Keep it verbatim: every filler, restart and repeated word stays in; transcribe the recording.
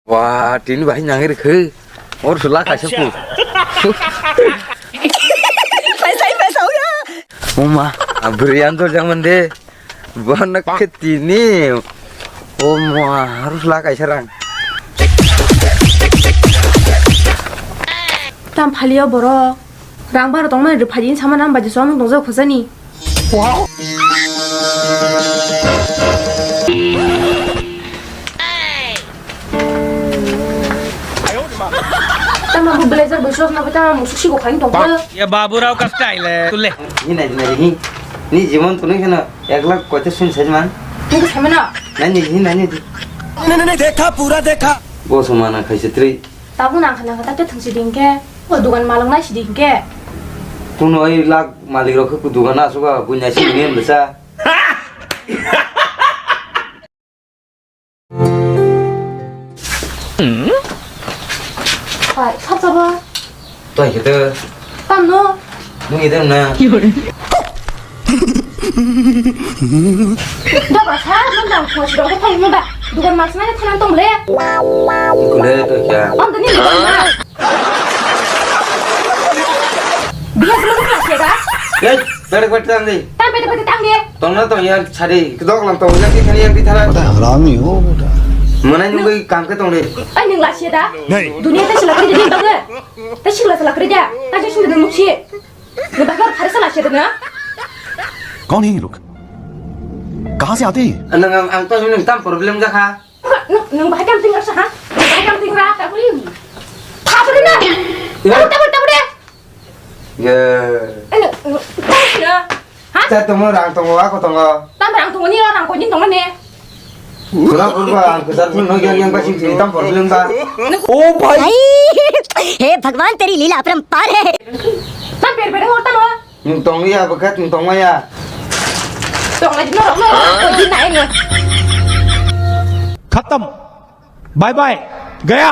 Wah, tini bahai nangwi rwkhe. Or sula kaisa pu. Paisa, paisa, ura. Oma, abri anto jangan de. Bono khe tini. Oma, harus la kaisa rang. Tam phalio borok. Rang baro tongmani rwphaidi hinwi sama nang bai je chwng tongjago khojani. Tama bo blazer bai sokna bai tama musuk sigo khain tongkha. Ya Baburao ka style hai. Tule. Hi nai nai hi. Ni jimon tunui khana ek lakh koite sun sajman. Ni ko samena. Nai ni hi nai ni. नहीं नहीं नहीं, देखा पूरा देखा। Bo sumana khaise tri. Tabuk nang khana kata te thung si ding khe, o dugan malok nai si ding khe. Kuno oi lak malik rok khe dugan asuk a, bunya si ni bwsa. Pai, sap sap. Toi khe to. Tam no. Nung idem na. Doba sa, nang dang khos dong ko thong nang da. Dugan mas na thanan tong le. Kule to kya? Am dani na. Biya sulu na se ga. Ye, bere bere tang di. Tang bere bere tang di. Tong na tong ya chari. Kedok lang tong ya ki thani ya ki thara. बड़ा हरामी हो बेटा। Mana nung bai kam ke tong di. Ai nung la se da. Duniya ta sila kri di bang. Ta sila sila kri da. Ta je sila nung si. Nung bai kar khare sila se da na. कौन है ये लोग? कहाँ से आते हैं ये? Nang ang ang to nung tam problem ja kha. Nung, nung bahai kam tingra sa, ha? Nung bahai kam tingra, ta buli. Tha buli na. Tabur, tabur, tabur de. Ye. Nung, nung, tabur na. Ha? Cha tongo, rang tongo, ako tongo. Tam rang tongo ni, rang ko ni tongo ne. Pura pura ang kesar pun no yang yang pasi tam problem ba. ओ भाई। भाई, हे भगवान, तेरी लीला अपरंपार है। Tam per per ngor tamo. Nung tong ya, bekat nung tong ya. Tong lagi norok, norok, kau di naik ni. खत्म। Bye bye. गया।